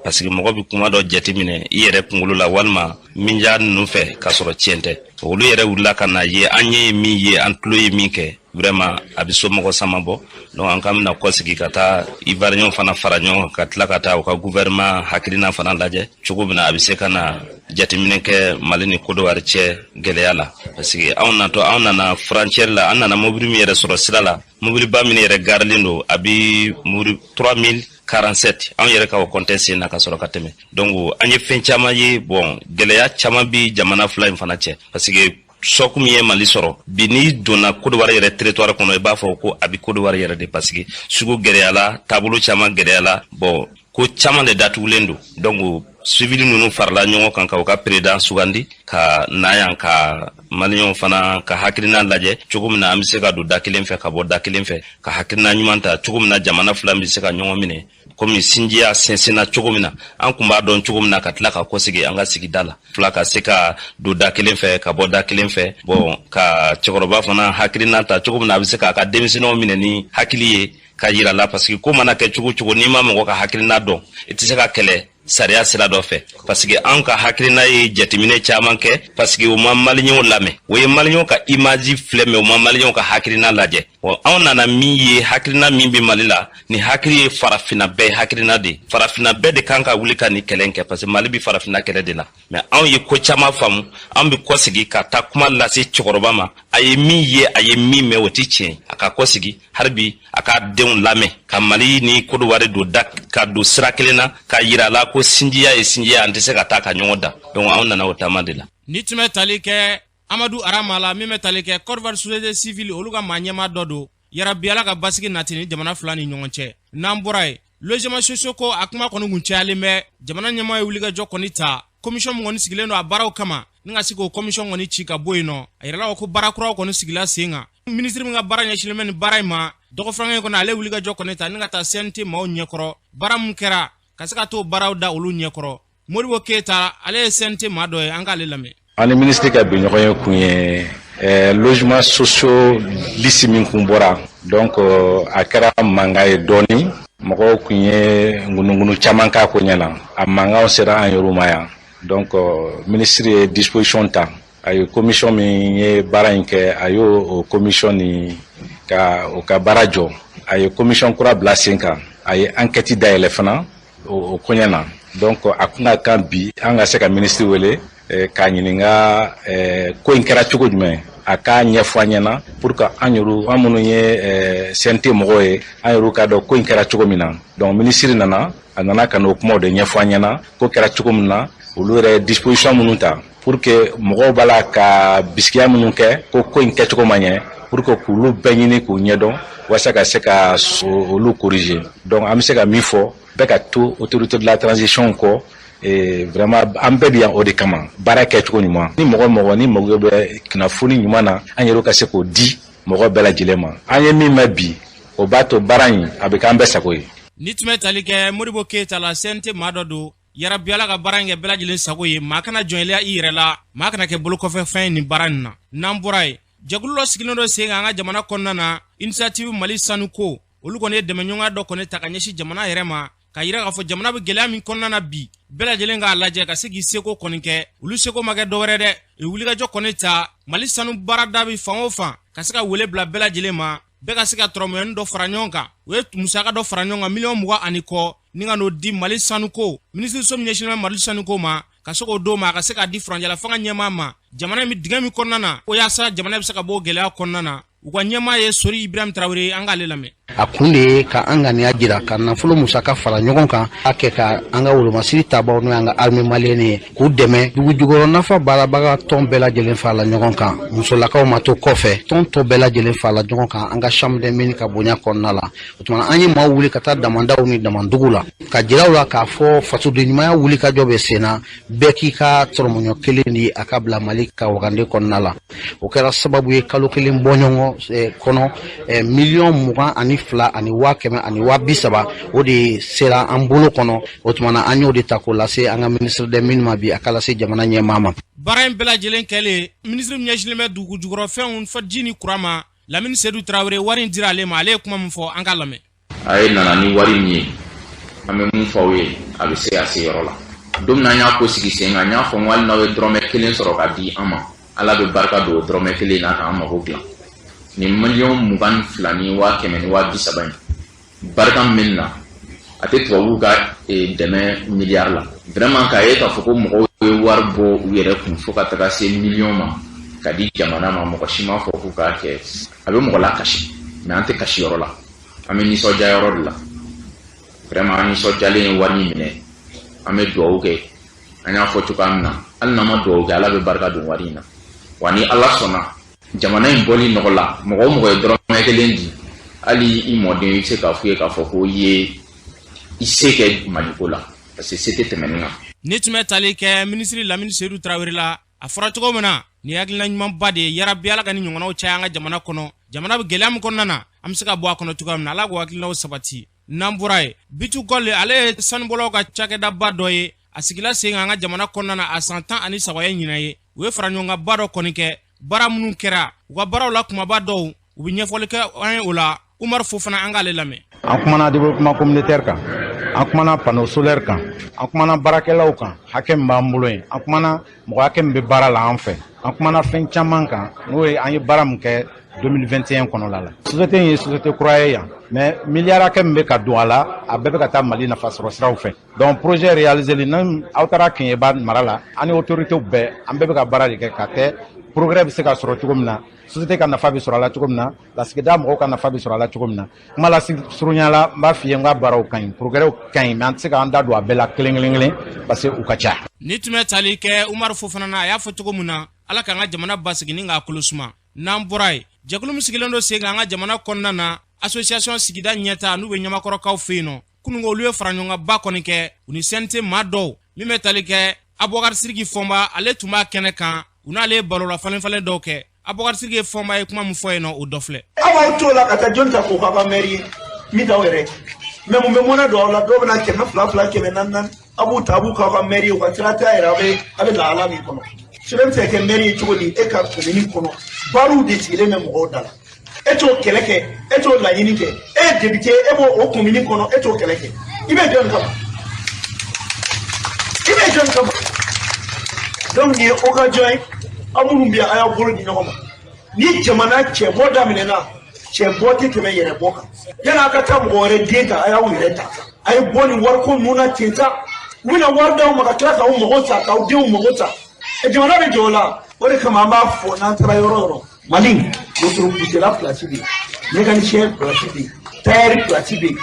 parce que mɔgɔ bɛ kuma dɔ jateminɛ i yɛrɛ kunkolo la walima minja ninnu fɛ k'a sɔrɔ tiɲɛ tɛ. Olu yɛrɛ wulila ka na ye, an ɲɛ ye min ye, an tulo ye min kɛ, vraiment a bɛ somɔgɔ sama bɔ. Donc an k'an bɛna kɔsegi ka taa Ivoirien fana fara ɲɔgɔn kan, ka tila ka taa u ka gouvernement hakilina fana lajɛ cogo min na a bɛ se ka na jateminɛ kɛ Mali ni Côte d'Ivoire cɛ gɛlɛya la. Parce que anw natɔ, anw nana frontière la, an nana mobili min yɛrɛ sɔrɔ sira la, mobiliba min yɛrɛ garilen don, a bi mobili 3047, anw yɛrɛ ka o compter sen na ka sɔrɔ ka tɛmɛ. Donc an ye fɛn caman ye. Bon, gɛlɛya caman bi jamana fila in fana cɛ, parce que choc min ye Mali sɔrɔ bi, n'i donna Côte d'Ivoire yɛrɛ territoire kɔnɔ, i b'a fɔ ko a bi Côte d'Ivoire yɛrɛ de, parce que sugu gɛlɛyala, taabolo caman gɛlɛyala. Bon, ko caman de datugulen don. Donc civil ninnu farala ɲɔgɔn kan ka u ka président sugandi ka na yan ka maliyɛnw fana ka hakilina lajɛ cogo min na an bɛ se ka don da kelen fɛ ka bɔ da kelen fɛ, ka hakilina ɲuman ta cogo min na jamana fila bɛ se ka ɲɔgɔn minɛ komi sinjiya sinsinna cogo min na, an kun b'a dɔn cogo min na, ka tila ka kɔsegi an ka sigida la fila ka se ka don da kelen fɛ ka bɔ da kelen fɛ. Bon, ka cɛkɔrɔba fana hakilina ta cogo min na a bɛ se k'a ka denmisɛnninw minɛ ni hakili ye ka yira la, parce que ko mana kɛ cogo cogo, n'i ma mɔgɔ ka hakilina dɔn, i tɛ se ka kɛlɛ sariya sira dɔ fɛ. Parce que anw ka hakilina ye jateminɛ caman kɛ, parce que u ma maliyɛnw lamɛn. O ye maliyɛnw ka image filɛ, mais u ma maliyɛnw ka hakilina lajɛ. Bon, anw nana min ye, hakilina min bɛ Mali la, ni hakili ye farafinna bɛɛ hakilina de, farafinna bɛɛ de kan ka wuli ka nin kɛlɛ kɛ, parce que Mali bɛ farafinna kɛlɛ de la. Mais anw ye ko caman faamu, an bɛ kɔsegi ka taa kuma lase cɛkɔrɔba ma. A ye min ye, a ye min mɛn, o tɛ tiɲɛ. A ka kɔsegi hali bi, a ka denw lamɛn ka Mali ni Côte d'Ivoire don da ka don sira kelen na, ka yira la ko sinjiya ye sinjiya, an tɛ se ka taa ka ɲɔgɔn dan. Donc anw nana o taama de la. Ni tun bɛ tali kɛ Amadu Arama la, min bɛ tali kɛ Côte d'Ivoire société civile, olu ka maa ɲɛmaa dɔ don. Yarabi, Ala ka basigi nati ni jamana fila ni ɲɔgɔn cɛ. N'an bɔra yen, logement sociaux ko a kuma kɔni kun cayalen bɛ. Jamana ɲɛmaa ye wulikajɔ kɔni ta. Commission min kɔni sigilen don a baaraw kama, ni ka se k'o commission kɔni ci ka bɔ yen nɔ. A yirala ko baara kuraw kɔni sigila sen kan. Minisiri min ka baara ɲɛsinnen bɛ nin baara in ma, dɔgɔfurankɛ in kɔnɔ, ale wulikajɔ kɔni ta ni ka taa CNT maaw ɲɛkɔrɔ, baara mun kɛra ka se ka t'o baaraw da olu ɲɛkɔrɔ. Modibo Keyita, ale ye CNT maa dɔ ye, an k'ale lamɛn. An ni minisiri ka bi ɲɔgɔn ye kun ye logement sociaux liste min kun bɔra. Donc a kɛra mankan ye dɔɔni, mɔgɔw kun ye ŋunuŋunu caman k'a ko ɲɛ na, a mankanw sera an yɛrɛw ma yan. Donc minisiri ye disposition ta, a ye commission min ye baara in kɛ, a y'o o commission nin ka o ka baara jɔ, a ye commission kura bila sen kan, a ye enquête dayɛlɛ fana o koɲɛ na. Donc a kun ka kan bi an ka se ka minisiri wele k'a ɲininka ko in kɛra cogo jumɛn, a k'a ɲɛfɔ an ɲɛna pour que an yɛrɛ, an minnu ye CNT mɔgɔw ye, an yɛrɛ k'a dɔn ko in kɛra cogo min na. Donc minisiri nana, a nana ka n'o kumaw de ɲɛfɔ an ɲɛna, ko kɛra cogo min na, olu yɛrɛ disposition minnu ta pour que mɔgɔw b'a la ka bisikiya minnu kɛ ko ko in kɛcogo ma ɲɛ, pour que k'olu bɛɛ ɲini k'u ɲɛdɔn walasa ka se ka olu corriger. Donc an bɛ se ka min fɔ, bɛɛ ka to autorité de la transition kɔ. Et vraiment, an bɛɛ bi yan o de kama, baara kɛcogo ɲuman. Ni mɔgɔ mɔgɔ ni mago bɛ kunnafoni ɲuman na, an yɛrɛ ka se k'o di mɔgɔ bɛɛ lajɛlen ma. An ye min mɛn bi, o b'a to baara in a bɛ k'an bɛɛ sago ye. Ni tun bɛ tali kɛ Modibo Keyita la, CNT maa dɔ don. Yarabi, Ala ka baara in kɛ bɛɛ lajɛlen sago ye. Maa kana jɔn i yɛrɛ la, maa kana kɛ bolokɔfɛ fɛn ye nin baara nin na. N'an bɔra yen, jɛkulu dɔ sigilen dɔ sen kan an ka jamana kɔnɔna na, Initiative Mali Sanuko. Olu kɔni ye dɛmɛɲɔgɔnya dɔ kɔni ta ka ɲɛsin jamana yɛrɛ ma, ka yira k'a fɔ jamana bɛ gɛlɛya min kɔnɔna na bi, bɛɛ lajɛlen k'a lajɛ ka se k'i seko kɔni kɛ. Olu seko ma kɛ dɔwɛrɛ dɛ, u wulikajɔ kɔni ta Mali sanu baarada bɛ fan o fan, ka se ka wele bila bɛɛ lajɛlen ma, bɛɛ ka se ka tɔrɔmɔɲɔni dɔ fara ɲɔgɔn kan. U ye musaka dɔ fara ɲɔgɔn kan, miliyɔn 20 ani kɔ, ni ka n'o di Mali sanuko minisiriso min ɲɛsinnen bɛ Mali sanuko ma, ka se k'o d'o ma, a ka se k'a di furancɛla fanga ɲɛmaa ma, jamana in bɛ dingɛ min kɔnɔna na, o yaasa jamana bɛ se ka bɔ o gɛlɛya kɔnɔna na. U ka ɲɛmaa ye Sori Ibrahim Tarawele, an k'ale lamɛn. A kun de ye ka an ŋaniya jira ka nafolo musaka fara ɲɔgɔn kan, a kɛ ka an ka wolomasiri tabaw, n'o y'an ka armée malienne ye, k'u dɛmɛ. Dugu jukɔrɔ nafa baarabaga tɔn bɛɛ lajɛlen farala ɲɔgɔn kan, musolakaw ma to kɔfɛ, tɔn tɔ bɛɛ lajɛlen farala ɲɔgɔn kan an ka chambre des mines ka bonya kɔnɔna la. O tuma, an ye maaw wuli ka taa damandaw ni damandugu la, ka jira u la k'a fɔ fasoden ɲumanya wuli ka jɔ bɛ sen na, bɛɛ k'i ka tɔrɔmɔɲɔ kelen di, a ka bila Mali ka wagande kɔnɔna la. O kɛra sababu ye, kalo kelen bɔɲɔgɔn kɔnɔ, 22,130,000, o de sera an bolo kɔnɔ. O tuma na, an y'o de ta k'o lase an ka ministre des mines ma bi, a ka lase jamana ɲɛmaa ma. Baara in bɛɛ lajɛlen kɛlen, minisiri min ɲɛsinnen bɛ dugu jukɔrɔfɛnw fɔ ji ni kuran ma, Lamini Sedu Tarawele, wari in dira ale ma. Ale ye kuma min fɔ, an k'a lamɛn. A ye nana ni wari min ye, an bɛ mun fɔ aw ye, a bɛ se ka se yɔrɔ la. Don min na an y'a ko sigi sen kan, n y'a fɔ n ko hali n'aw ye dɔrɔmɛ kelen sɔrɔ ka di an ma, Ala bɛ barika don o dɔrɔmɛ kelen na k'an mago dilan. Nin 22,130,000 in, barika min na, a tɛ tubabuw ka dɛmɛ miliyari la. Vraiment, k'a ye k'a fɔ ko mɔgɔw ye wari bɔ u yɛrɛ kun fo ka taga se miliyɔn ma ka di jamana ma, mɔgɔ si m'a fɔ k'u k'a kɛ, a bɛ mɔgɔ la kasi, mais an tɛ kasi yɔrɔ la, an bɛ nisɔndiya yɔrɔ de la. Vraiment, an nisɔndiyalen ye wari in minɛ, an bɛ dugawu kɛ. An y'a fɔ cogoya min na, hali n'an ma dugawu kɛ, Ala bɛ barika don wari in na. Wa ni Ala sɔnna, jamana in bɔli nɔgɔ la, mɔgɔ o mɔgɔ ye dɔrɔmɛ kelen di, hali i mɔden, i bɛ se k'a f'u ye k'a fɔ ko i ye i se kɛ Maliko la, parce que se tɛ tɛmɛ nin kan. Ni tun bɛ tali kɛ minisiri Lamini Seyidu Tarawele la, a fɔra cogo min na, nin hakilina ɲumanba de ye. Yarabi, Ala ka ni ɲɔgɔnnaw caya an ka jamana kɔnɔ. Jamana bɛ gɛlɛya min kɔnɔna na, an bɛ se ka bɔ a kɔnɔ cogoya min na, Ala k'o hakilinaw sabati. N'an bɔra yen, B2Gold, ale ye sanubɔlaw ka cakɛdaba dɔ ye, a sigila sen kan an ka jamana kɔnɔna na a san 13 ye ɲinan ye. U ye fara ɲɔgɔnkanba dɔ kɔni kɛ. Baara minnu kɛra u ka baaraw la, kumaba dɔw, u bɛ ɲɛfɔli kɛ an ye o la. Umaru Fofana, an k'ale lamɛn. An kumana développement communautaire kan, an kumana panneau solaire kan, an kumana baarakɛlaw kan, hakɛ min b'an bolo yen, an kumana mɔgɔ hakɛ min bɛ baara la an fɛ, an kumana fɛn caman kan, n'o ye an ye baara min kɛ 2021 kɔnɔla la. Société in ye société kura ye yan, mais miliyari hakɛ min bɛ ka don a la, a bɛɛ bɛ ka taa Mali nafa sɔrɔ siraw fɛ. Donc projet réalisé ni aw taara Keɲeba mara la, an ni autorités bɛɛ, an bɛɛ bɛ ka baara de kɛ ka kɛ progrès bɛ se ka sɔrɔ cogo min na, société ka nafa bɛ sɔrɔ a la cogo min na, lasigida mɔgɔw ka nafa bɛ sɔrɔ a la cogo min na. Kuma la surunya la, n b'a f'i ye n ka baaraw ka ɲi, progrès ka ɲi, mais an tɛ se k'an da don a bɛɛ la kelen kelen kelen parce que u ka ca. Ni tun bɛ tali kɛ Umaru Fofana na, a y'a fɔ cogo min na, Ala k'an ka jamana basigi ni k'a kolo suma. N'an bɔra yen, jɛkulu min sigilen don sen kan an ka jamana kɔnɔna na, Association Sigida Ɲɛta, n'u bɛ Ɲamakɔrɔkaw fɛ yen nɔ, kununko olu ye fara ɲɔgɔnkanba kɔni kɛ u ni CNT maa dɔw min bɛ tali kɛ. Abubakar Siriki Fɔnba, ale tun b'a kɛnɛ kan, u n'ale ye barola falen-falen dɔw kɛ. Abubakar Siriki ye Fɔnba ye kuma min fɔ yen nɔ, o dɔ filɛ. Aw b'aw t'o la ka taa jɔn ta k'o k'aw ka mɛri ye min t'aw yɛrɛ ye, mɛ mun bɛ mɔnɛ don aw la? Dɔw bɛna 200 200, 400 400, aw b'u ta, a b'u k'aw ka mɛri ye, u ka sira t'a yɛrɛ, aw bɛ lahala min kɔnɔ. Sɛbɛn bɛ se ka kɛ mɛri ye cogo di? E ka komini kɔnɔ, baaraw de sigilen bɛ mɔgɔw da la, e t'o kɛlɛ kɛ, e t'o laɲini kɛ. E ye député, e b'o o komini kɔnɔ, e t'o kɛlɛ kɛ. I bɛ jɔn kama? I bɛ jɔn kama? Donc nin ye occasion ye, aw minnu bɛ yan, a y'aw bolo di ɲɔgɔn ma. Ni jamana cɛbɔ daminɛna, cɛbɔ tɛ tɛmɛ yɛrɛbɔ kan. Yanni a ka taa mɔgɔ wɛrɛ den ta, a y'aw yɛrɛ ta. A ye bɔ nin wariko ninnu na ten sa, u bɛna wari d'aw ma ka tila k'aw mago sa, k'aw denw mago sa. Jamana bɛ jɔ o la. O de kama an b'a fɔ n'an taara yɔrɔ o yɔrɔ, Mali wotoro pusela place bɛ yen, mécanicien place bɛ yen, tailleur place bɛ yen,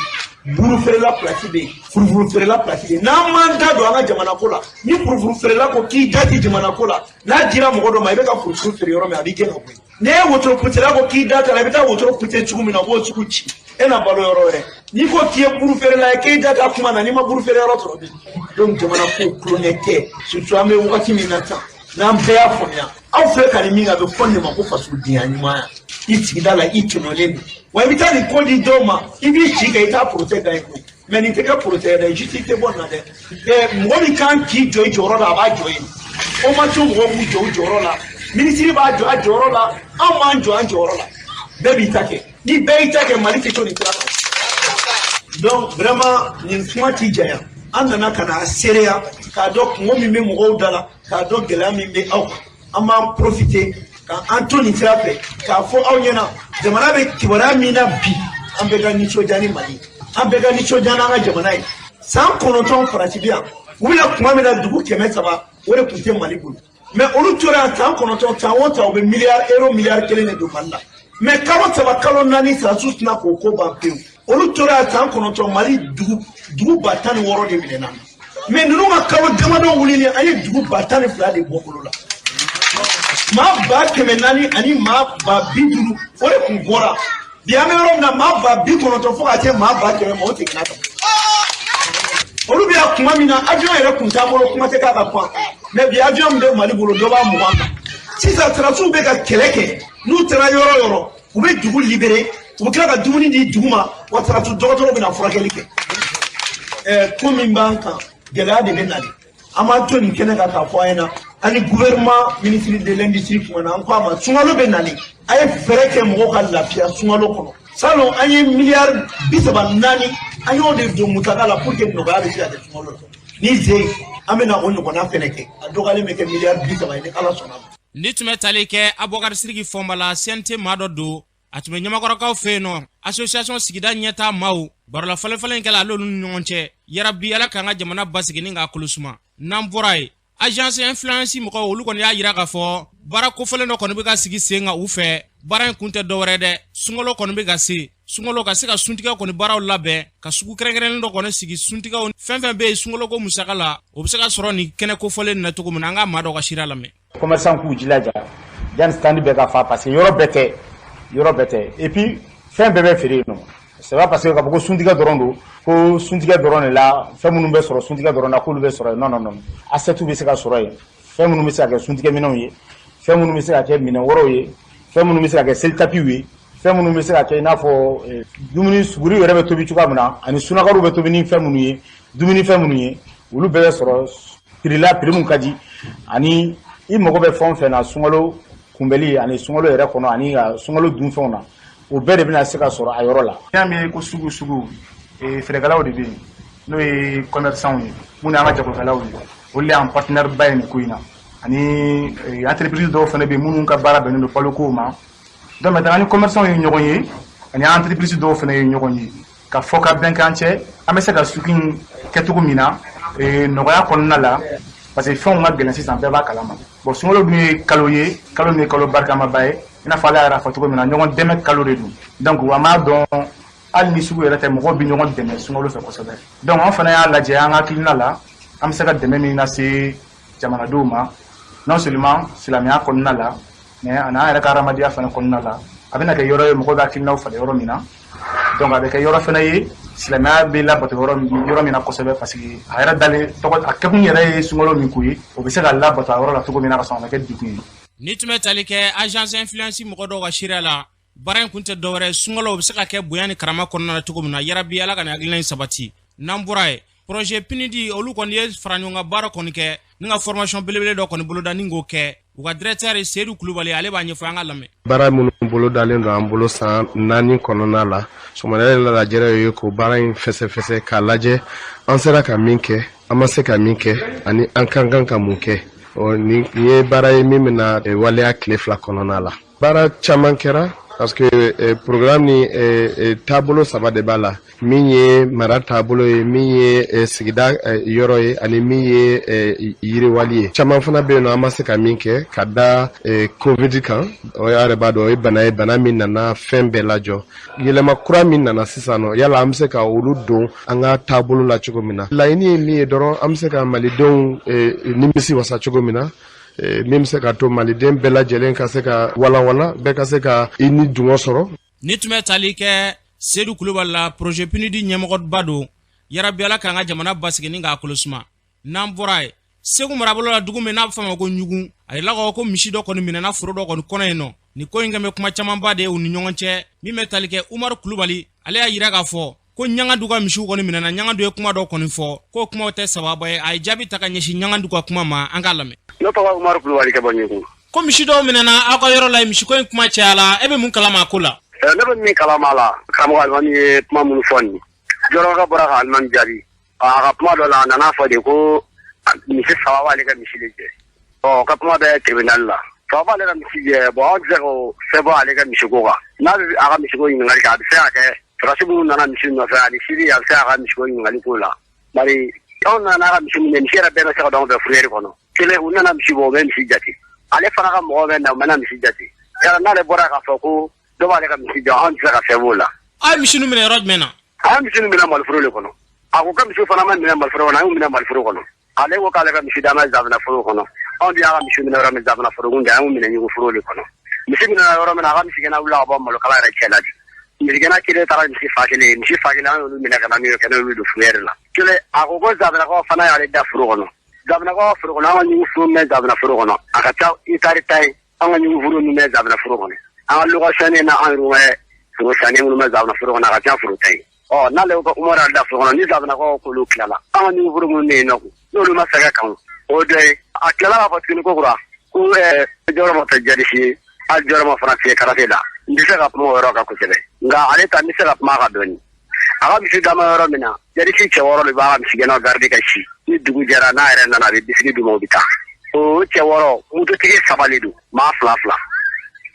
buru feerela place bɛ yen, furufuru feerela place bɛ yen. N'an m'an da don an ka jamana ko la, ni furufuru feerela ko k'i da ti jamana ko la, n'a dira mɔgɔ dɔ ma, i bɛ ka furufuru feere yɔrɔ min, a b'i gɛn ka bɔ yen. N'e ye wotoro pusela ko k'i da t'a la, i bɛ taa wotoro puse cogo min na, o b'o sugu ci, e na balo yɔrɔ wɛrɛ. N'i ko k'i ye buru feerela ye, k'e da t'a kuma na, n'i ma buru feere yɔrɔ sɔrɔ bi. Donc jamana ko kulonkɛ tɛ, surtout an bɛ wagati min na sisan, n'an bɛɛ y'a faamuya, aw filɛ ka nin min kɛ, a bɛ fɔ nin de ma ko fasodenya ɲumanya. I sigida la, i tɔɲɔlen don wa, i bɛ taa nin ko di dɔw ma, i b'i ci kɛ, i t'a procès gagné koyi. Mais nin tɛ kɛ procès ye dɛ, justice tɛ bɔ nin na dɛ. Mɔgɔ min kan k'i jɔ i jɔyɔrɔ la, a b'a jɔ yen. O ma to mɔgɔw b'u jɔ u jɔyɔrɔ la, minisiri b'a jɔ a jɔyɔrɔ la, anw b'an jɔ an jɔyɔrɔ la, bɛɛ b'i ta kɛ. Ni bɛɛ y'i ta kɛ, Mali tɛ to nin sira kan. Donc vraiment, nin kuma ti janya. An nana ka na seereya k'a dɔn kungo min bɛ mɔgɔw da la, k'a dɔn gɛlɛya min bɛ aw kan. An b'an profiter ka an to nin sira fɛ k'a fɔ aw ɲɛna, jamana bɛ kibaruya min na bi, an bɛɛ ka nisɔndiya ni Mali, an bɛɛ ka nisɔndiya n'an ka jamana ye. San 9 Faransi bɛ yan, u bɛna kuma min na, dugu 300 o de tun tɛ Mali bolo, mais olu tora yan san 9, san o san u bɛ miliyari euro miliyari 1 de don Mali la. Mais kalo 3, kalo 4, sɔrɔdasiw tɛna k'o ko ban pewu. Olu tora yan san 9, Mali dugu 16 000 de minɛna, mais ninnu ka kalo damadɔ wulilen, an ye dugu 12 000 de bɔ bolo la. Maa 400 000 ani maa 50 000, o de tun bɔra. Bi an bɛ yɔrɔ min na, maa 90 000 fo ka se maa 100 000 ma, o seginna kan. Olu bɛ yan kuma min na, avion yɛrɛ tun t'an bolo, kuma tɛ k'a ka pan. Mais bi, avion min bɛ Mali bolo, dɔ b'a 20 kan. Sisan sɔrɔdasiw bɛ ka kɛlɛ kɛ, n'u taara yɔrɔ o yɔrɔ, u bɛ dugu libéré, u bɛ tila ka dumuni di dugu ma, wa sɔrɔdasi dɔgɔtɔrɔw bɛ na furakɛli kɛ. Ko min b'an kan, gɛlɛya de bɛ nalen. An b'an to nin kɛnɛ kan k'a fɔ an ɲɛna, ani gouvernement, ministre de l'industrie kumana, an ko a ma, sunkalo bɛ nalen, a ye fɛɛrɛ kɛ mɔgɔw ka lafiya sunkalo kɔnɔ. Salon an ye miliyari 34, an y'o de don musaka la pour que nɔgɔya bɛ se ka kɛ sunkalo la. Ni ze an bɛna o ɲɔgɔnna fɛnɛ kɛ, a dɔgɔyalen bɛ kɛ miliyari 30 ye, ni Ala sɔnna ma. Ni tun bɛ tali kɛ Abubakar Siriki Fɔnba la, CNT maa dɔ don, a tun bɛ Ɲamakɔrɔkaw fɛ yen nɔ, association sigida ɲɛta maaw. Barola falen-falen kɛla ale olu ni ɲɔgɔn cɛ. Yarabi Ala k'an ka jamana basigi ni k'a kolo suma. N'an bɔra yen, agence influence mɔgɔw, olu kɔni y'a yira k'a fɔ baara kofɔlen dɔ kɔni bɛ ka sigi sen kan u fɛ. Baara in kun tɛ dɔwɛrɛ dɛ, sunkalo kɔni bɛ ka se, sunkalo ka se ka suntigɛ kɔni baaraw labɛn, ka sugu kɛrɛnkɛrɛnnen dɔ kɔni sigi, suntigɛw fɛn fɛn bɛ yen sunkaloko musaka la, o bɛ se ka sɔrɔ nin kɛnɛ kofɔlen na cogo min na. An ka maa dɔ ka sira lamɛn. Commerçant k'u jilaja yanni stand bɛɛ ka fa, parce que yɔrɔ bɛɛ tɛ, yɔrɔ bɛɛ tɛ. Et puis fɛn bɛɛ bɛ feere yen nɔ. C'est pas parce que k'a fɔ ko suntigɛ dɔrɔn don, ko suntigɛ dɔrɔn de la, fɛn minnu bɛ sɔrɔ suntigɛ dɔrɔn na, k'olu bɛ sɔrɔ yen. Non, non, non, assiette bɛ se ka sɔrɔ yen, fɛn minnu bɛ se ka kɛ suntigɛ minɛnw ye, fɛn minnu bɛ se ka kɛ minɛn wɛrɛw ye, fɛn minnu bɛ se ka kɛ selitapiw ye, fɛn minnu bɛ se ka kɛ i n'a fɔ dumuni suguri yɛrɛ bɛ tobi cogoya min na, ani sunakaw bɛ tobi ni fɛn minnu ye, dumuni fɛn minnu ye, olu bɛɛ bɛ sɔrɔ prix la, prix mun ka di. Ani i mago bɛ fɛn o fɛn na sunkalo kunbɛli ani sunkalo yɛrɛ kɔnɔ ani ka sunkalo dunfɛnw na, o bɛɛ de bɛna se ka sɔrɔ a yɔrɔ la. N'i y'a mɛn ko sugu, sugu feerekɛlaw de bɛ yen, n'o ye commerçant ye, minnu y'an ka jagokɛlaw ye, olu de y'an partenaire ba ye nin ko in na. Ani entreprise dɔw fana bɛ yen minnu ka baara bɛnnen don balokow ma. Donc maintenant, ni commerçant ye ɲɔgɔn ye ani entreprise dɔw fana ye ɲɔgɔn ye ka fɔ ka bɛn k'an cɛ, an bɛ se ka sugu in kɛ cogo min na nɔgɔya kɔnɔna la, parce que fɛnw ka gɛlɛn sisan, bɛɛ b'a kalama. Bon, sunkalo dun ye kalo ye, kalo min ye kalo barikamaba ye, i n'a fɔ Ala yɛrɛ fɔ cogo min na, ɲɔgɔn dɛmɛ kalo de don. Donc an b'a dɔn, hali ni sugu yɛrɛ tɛ, mɔgɔw bɛ ɲɔgɔn dɛmɛ sunkalo fɛ kosɛbɛ. Donc an fana y'a lajɛ an ka hakilina la, an bɛ se ka dɛmɛ min lase jamanadenw ma, non seulement silamɛya kɔnɔna la, mais a n'an yɛrɛ ka hadamadenya fana kɔnɔna la, a bɛna kɛ yɔrɔ ye mɔgɔw bɛ hakilinaw falen yɔrɔ min na. Donc a bɛ kɛ yɔrɔ fana ye, silamɛya bɛ labato yɔrɔ min na kosɛbɛ, parce que a yɛrɛ dalen tɔgɔ, a kɛkun yɛrɛ ye sunkalo min ko ye, o bɛ se ka labato a yɔrɔ la cogo min na ka sɔrɔ a ma kɛ degun ye. Ni tun bɛ tali kɛ agence influence mɔgɔ dɔw ka seereya la, baara in kun tɛ dɔwɛrɛ, sunkalo bɛ se ka kɛ bonya ni karama kɔnɔna na cogo min na. Yarabi, Ala ka nin hakilina in sabati. N'an bɔra yen, projet PNUD, olu kɔni ye fara ɲɔgɔn kan baara kɔni kɛ ni ka formation belebele dɔ kɔni boloda ni k'o kɛ. U ka directeur Seyidu Kulubali, ale b'a ɲɛfɔ, an ka lamɛn. Baara minnu bolodalen don an bolo san 4 kɔnɔna la, sɔgɔmada yɛrɛ lajɛrɛ ye k'o baara in fɛsɛfɛsɛ k'a lajɛ, an sera ka min kɛ, an ma se ka min kɛ, ani an ka kan ka mun kɛ. Ɔ nin ye baara ye min bɛna waleya tile 2 kɔnɔna la. Baara caman kɛra, parce que programme ni taabolo saba de b'a la: min ye mara taabolo ye, min ye sigida yɔrɔ ye, ani min ye yiriwali ye. Caman fana bɛ yen nɔ, an ma se ka min kɛ ka da Covid kan. O yɛrɛ b'a dɔn, o ye bana ye, bana min nana fɛn bɛɛ lajɔ. Yɛlɛma kura min nana sisan nɔ, yala an bɛ se ka olu don an ka taabolo la cogo min na. Laɲini ye min ye dɔrɔn, an bɛ se ka malidenw nimisi wasa cogo min na, min bɛ se ka to maliden bɛɛ lajɛlen ka se ka walanwalan, bɛɛ ka se ka i ni dungɔ sɔrɔ. Ni tun bɛ tali kɛ Seyidu Kulubali la, projet PNUD ɲɛmɔgɔba don. Yarabi, Ala k'an ka jamana basigi ni k'a kolo suma. N'an bɔra yen, Segu marabolo la, dugu min n'a bɛ fɔ a ma ko Ɲugun, a yirala k'a fɔ ko misi dɔ kɔni minɛna foro dɔ kɔni kɔnɔ yen nɔ. Nin ko in kɛn bɛ kuma camanba de ye u ni ɲɔgɔn cɛ. Min bɛ tali kɛ Umaru Kulubali, ale y'a yira k'a fɔ ko Ɲangadu ka misiw kɔni minɛna. Ɲangadu ye kuma dɔ kɔni fɔ k'o kumaw tɛ sababa ye. A ye jaabi ta ka ɲɛsin Ɲangadu ka kuma ma, an k'a lamɛn. Ne tɔgɔ Umaru Kulubali ka bɔ Ɲugun. Ko misi dɔw minɛna aw ka yɔrɔ la, misiko in kuma cayala, e bɛ mun kalama a ko la? Ne bɛ min kalama la, karamɔgɔ Alimami ye kuma minnu fɔ nin, Jɔrɔkɛ bɔra ka Alimami jaabi a ka kuma dɔ la. A nana fɔ de ko misi saba b'ale ka misi de jɛ. Ɔ ka kuma bɛ tribunal la, saba b'ale ka misi jɛ. Bon, anw tɛ se k'o fɛn bɔ ale ka misiko kan. N'a bɛ a ka misiko ɲininkali kɛ, a bɛ se ka kɛ sɔrɔdasi minnu nana misi nɔfɛ ani siri, a bɛ se a ka misiko ɲininkali k'o la. Bari anw nana n'a ka misi minɛ, misi yɛrɛ bɛɛ bɛ se ka don anw fɛ fourrière kɔnɔ. Kelen, u nana misi bɔ, u bɛ misi jate. Ale fana ka mɔgɔw bɛ na, u bɛna misi jate. Yala n'ale bɔra k'a fɔ ko dɔ b'ale ka misi jɔ, anw tɛ se ka fɛn b'o la. A ye misi ninnu minɛ yɔrɔ jumɛn na? A ye misi ninnu minɛ maliforo de kɔnɔ. A ko ka misi fana ma minɛ maliforo kɔnɔ, an y'u minɛ maliforo kɔnɔ. Ale ko k'ale ka misi d'a ma zabina foro kɔnɔ. Anw de y'a ka misi minɛ yɔrɔ min, zabina foro kun tɛ, an y'u minɛ ɲugu foro de kɔnɔ. Misi minɛ yɔrɔ min na, a ka misigɛnna wulila ka bɔ malokala yɛrɛ cɛ la de. Misigɛnna kelen taara misi fa kelen ye, misi fa kelen, an y'olu minɛ ka na n'u ye, ka n'olu don fourrière la. Kelen, a ko ko zabinakaw fana y'ale da foro kɔnɔ. Zabinakaw foro kɔnɔ, an ka ɲugu foro min bɛ zabina foro kɔnɔ, a ka ca hectare 10 ye. An ka ɲugu foro min bɛ zabina foro kɔnɔ, an ka location na, an yɛrɛ bɛ foro sanni minnu bɛ zabina foro kɔnɔ, a ka ca foro 10 ye. Ɔ n'ale ko Umaru y'ale da foro kɔnɔ, ni zabinakaw k'olu tilala, an ka ɲugu foro minnu bɛ yen nɔ, n'olu ma sɛgɛ kan, o dɔ ye. A tilala k'a fɔ tuguni ko kura ko jɔyɔrɔ tɛ jadisi ye, hali jɔyɔrɔ fana tɛ karate la. N tɛ se ka kuma o yɔrɔ kan kosɛbɛ, nka ale ta, n bɛ se ka kuma a kan dɔɔni. A ka misi dama yɔrɔ min na, jadisi cɛ 6 de b'a ka misigɛnnaw garidi ka si. Ni dugu jɛra, n'a yɛrɛ nana, a bɛ bisigi d'u ma, u bɛ taa. O cɛ 6, mototigi 3 de don, maa fila fila.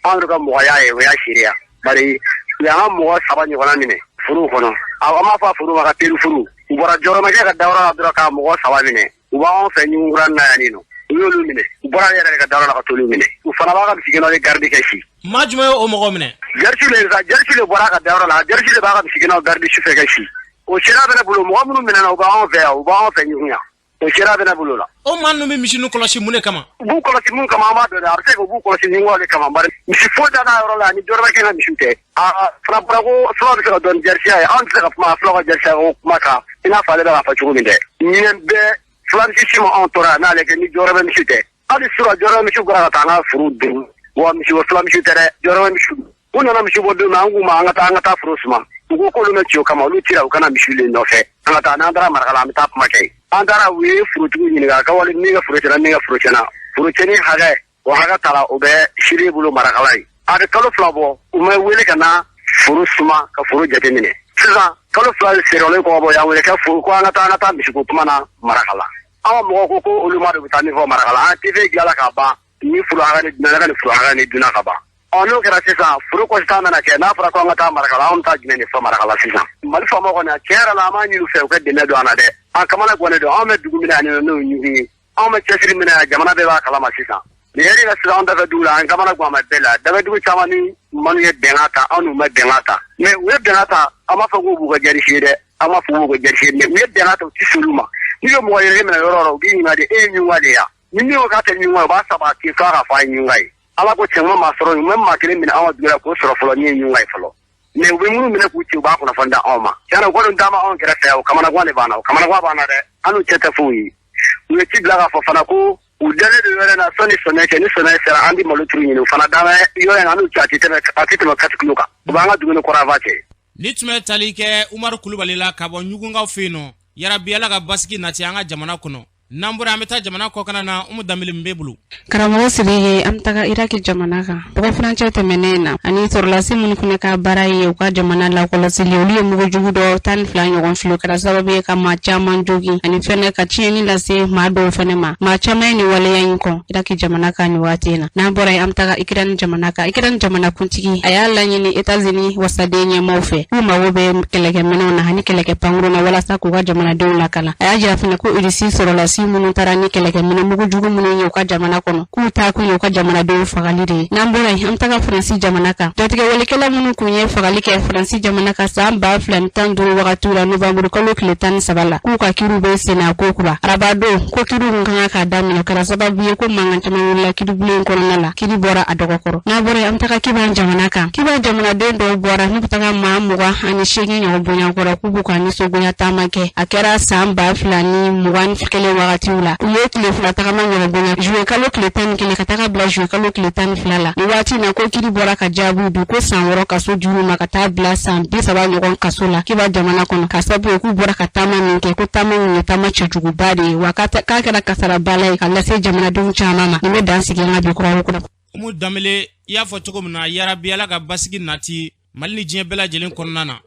Anw yɛrɛ ka mɔgɔya ye, o y'a seereya. Bari u y'an ka mɔgɔ 3 ɲɔgɔnna minɛ forow kɔnɔ. An b'a fɔ a foro ma ka teri furu. U bɔra jɔrɔmakɛ ka dayɔrɔ la dɔrɔn ka mɔgɔ 3 minɛ. U b'anw fɛ ɲugunkura na yan nɔ. U y'olu minɛ. U bɔra yɛrɛ de ka dayɔrɔ la ka t'olu minɛ. U fana b'a ka misigɛnnaw de garidi kɛ si. Maa jumɛn ye o mɔgɔ minɛ? Jarisi de sa, jarisi de bɔra a ka dayɔrɔ la. Jarisi de b'a ka misigɛnnaw garidi sufɛ kɛ si. O seereya bɛ ne bolo. Mɔgɔ minnu minɛna, u b'anw fɛ yan, u b'anw fɛ ɲugun yan. O seereya bɛ ne bolo la. O maa ninnu bɛ misi ninnu kɔlɔsi mun de kama? U b'u kɔlɔsi mun kama, an b'a dɔn dɛ. A bɛ se ka u b'u kɔlɔsi ɲugun de kama. Bari misi foyi t'a ka yɔrɔ la ni jɔrɔbɛ kɛ ka misiw tɛ. A fana bɔra ko fulaw bɛ se ka dɔn ni jarisiya ye. Anw tɛ se ka kuma fulaw ka jarisiya ko kuma kan i n'a fɔ ale bɛ k'a fɔ cogo min dɛ. Ɲinɛ bɛɛ fula misi si ma anw tɔɔrɔ yan n'ale kɛ ni jɔrɔbɛ misi tɛ. Hali sura jɔrɔbɛ misi bɔra ka taa an ka foro dun. Wa misi ko fula misi tɛ dɛ, jɔrɔbɛ misi. U nana misi bɔ don min, an k'u ma an ka taa, an ka taa foro suma. U ko k'olu bɛ ci o kama, olu cira u kana misi le nɔfɛ. An ka taa, n'an taara Marakala, an bɛ taa kuma kɛ. An taara, u ye forotigiw ɲininka ka wali min ka foro tiɲɛna, min ka foro tiɲɛna. Foro tiɲɛni hakɛ, o hakɛ taara, o bɛ siri bolo Marakala ye. A bɛ kalo 2 bɔ, u ma wele ka na foro suma ka foro jateminɛ. Sisan kalo 2 sera, kɔ bɔ y'an wele ka foro ko an ka taa, an ka taa misiko kuma na Marakala. An ka mɔgɔw ko ko olu ma don, u bɛ taa min fɔ Marakala. An TV dilanna ka ban, ni foro hakɛ ni dunna ka ni foro hakɛ ni dunna ka ban. Ɔ n'o kɛra sisan, foro kɔsita mana kɛ, n'a fɔra ko an ka taa Marakala, anw bɛ taa jumɛn de fɔ Marakala sisan? Mali faamaw kɔni, tiɲɛ yɛrɛ la, an b'a ɲini u fɛ u ka dɛmɛ don an na dɛ. An kamana gannen don, anw bɛ dugu min na yan n'o ye ɲugun ye. Anw bɛ cɛsiri min na yan, jamana bɛɛ b'a kalama sisan. Nin yɛrɛ la sisan, anw dafɛ dugu la, an kamana gan ma bɛɛ la. Dafɛ dugu caman ni manu ye bɛnkan ta, anw n'u ma bɛnkan ta. Mais u ye bɛnkan ta, an b'a fɔ k'u b'u ka jarisi ye dɛ. An b'a fɔ k'u b'u ka jarisi ye, mais u ye bɛnkan ta, u tɛ s'olu ma. N'i ye mɔgɔ yɛrɛ minɛ yɔrɔ o yɔrɔ, u b'i ɲininka de, e ye ɲugun de ye wa? Ni min ko k'a tɛ ɲugun ye, u b'a saba k'i f'a k'a fɔ a ye ɲugun ye. Ala ko tiɲɛ, ma maa sɔrɔ, u ma maa kelen minɛ anw ka dugu la k'o sɔrɔ fɔlɔ min ye ɲugun ye fɔlɔ. Mais u bɛ minnu minɛ k'u ci, u b'a kunnafoni da anw ma. Tiɲɛna, u kɔni dama anw kɛrɛfɛ yan, o kamanagan de b'an na, o kamanagan b'an na dɛ. An n'u cɛ tɛ foyi ye. U ye ci bila k'a fɔ fana ko u dalen don yɔrɔ in na, sɔnni sɔmiya cɛ, ni sɔmiya sera, an bɛ malo turu ɲini. U fana dalen yɔrɔ in na, an n'u cɛ a tɛ tɛmɛ 4 kilo kan. U b'an ka dumuni kɔrɔ cɛ. Ni tun bɛ tali kɛ Umaru Kulubali la ka bɔ Ɲugunkaw fɛ yen nɔ. Yarabi, Ala ka basigi nati an ka jamana kɔnɔ. N'an bɔra, an bɛ taa jamana kɔkana na. Umu Danbele min b'e bolo? Karamɔgɔ Sidiki, an bɛ taga Iraki jamana kan. Dɔgɔ furancɛ tɛmɛnen na, ani sɔrɔlasi minnu fana ka baara ye u ka jamana lakɔlɔsili, olu ye mugujugu dɔ 12 ɲɔgɔn fili. O kɛra sababu ye ka maa caman jogin ani fɛnɛ ka tiɲɛni lase maa dɔw fɛnɛ ma. Maa caman ye nin waleya in kɔn Iraki jamana kan nin waati in na. N'an bɔra yen, an bɛ taga Ikirani jamana kan. Ikirani jamana kuntigi a y'a laɲini Etazini wasaden ɲɛmaw fɛ k'u mago bɛ kɛlɛkɛminɛw na ani kɛlɛkɛ pankurun na walasa k'u ka jamanadenw lakana. A y'a jira fɛnɛ ko Irisi sɔrɔlasi minnu taara ni kɛlɛkɛminɛ mugujugu minnu ye u ka jamana kɔnɔ, k'u taa kun ye u ka jamanadenw fagali de ye. N'an bɔra yen, an bɛ taga Faransi jamana kan. Jatigɛwalikɛla minnu kun ye fagali kɛ Faransi jamana kan san 2015 wagatiw la, novanburu kalo tile 13 la, k'u ka kiriw bɛ senna ko kura. Arabadon ko kiriw kun kan ka daminɛ, o kɛra sababu ye ko mankan caman wulila kiribulon in kɔnɔna la, kiri bɔra a dɔgɔkɔrɔ. N'an bɔra yen, an bɛ taga Kiban jamana kan. Kiban jamanaden dɔw bɔra n'u bɛ taga maa 28 ɲɔgɔn bonyankɔrɔ k'u b'u ka nisɔngoya taama kɛ. A kɛra san 2021 wagatiw la. U ye tile 2 tagama ɲɔgɔn bonya, juwe kalo tile 11 ka taga bila juwe kalo tile 12 la. Nin waati na ko kiri bɔra ka jaabiw di ko san 6 kaso juru ma ka taa bila san 30 ɲɔgɔn kaso la Kiba jamana kɔnɔ, ka sababu ye k'u bɔra ka taama min kɛ, ko taama in ye taama cɛjuguba de ye, wa k'a kɛra kasarabala ye ka lase jamanadenw caman ma. Nin bɛ dan sigi an ka bi kura kura. Umu Danbele, i y'a fɔ cogo min na, yarabi, Ala ka basigi nati Mali ni diɲɛ bɛɛ lajɛlen kɔnɔna na.